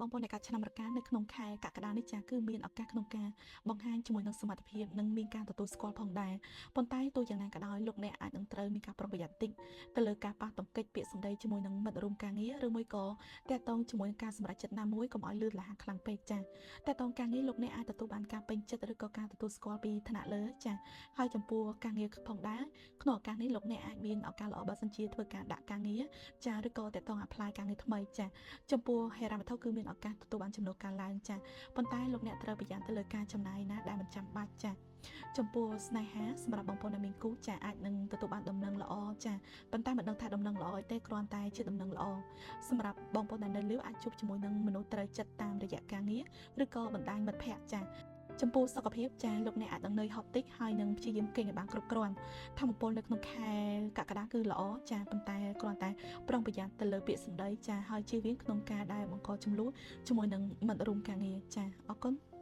បងប្អូនដែលកើតឆ្នាំរកានៅក្នុងខែកក្កដានេះចាគឺមានឱកាសក្នុងការបង្ហាញជាមួយនឹងសមត្ថភាពនិងមានការទទួលស្គាល់ផងដែរប៉ុន្តែទោះយ៉ាងណាក៏ដោយលោកអ្នកអាចនឹងត្រូវមានការប្រុងប្រយ័ត្នតិចទៅលើការប៉ះទង្គិចពាក្យសម្ដីជាមួយនឹងមិត្តរួមការងារឬមួយក៏តាក់ទងជាមួយនឹងការសម្រេចចិត្តណាមួយកុំឲ្យលឿនលះខ្លាំងពេកចាតាក់ទងការងារលោកអ្នកអាចទទួលបានការពេញចិត្តឬក៏ការទទួលស្គាល់ពីថ្នាក់លើចាហើយចំពោះការងារផងដែរក្នុងឱកាសនេះលោកអ្នកអាចមានឱកាសល្អបើសិនជាធ្វើការដាក់ការងារចាឬក៏តាក់ទង apply ការងារថ្មីចាចំពោះហិរញ្ញវត្ថុគឺមានឱកាសទទួលបានចំណូលកើនឡើងចាប៉ុន្តែលោកអ្នកត្រូវប្រយ័ត្នទៅលើការចំណាយណាដែលមិនចាំបាច់ចាចំពោះស្នេហាសម្រាប់បងប្អូនដែលមានគូចាអាចនឹងទទួលបានដំណឹងល្អចាប៉ុន្តែមិនដឹងថាដំណឹងល្អអីទេគ្រាន់តែជាដំណឹងល្អសម្រាប់បងប្អូនដែលនៅលីវអាចជួបជាមួយនឹងមនុស្សត្រូវចិត្តតាមរយៈការងារឬក៏បណ្ដាញមិត្តភ័ក្តិចាចំពោះសុខភាពចាលោកអ្នកអាចនឹងនឿយហត់តិចហើយនឹងព្យាយាមគេងឲ្យបានគ្រប់គ្រាន់ធម្មពលនៅក្នុងខែកក្កដាគឺល្អចាប៉ុន្តែគ្រាន់តែប្រុងប្រយ័ត្នទៅលើពាក្យសម្ដីចាហើយជៀសវាងក្នុងការដែលបង្កចំនួនជាមួយនឹងមិត្តរួមការងារចាអរគុណ។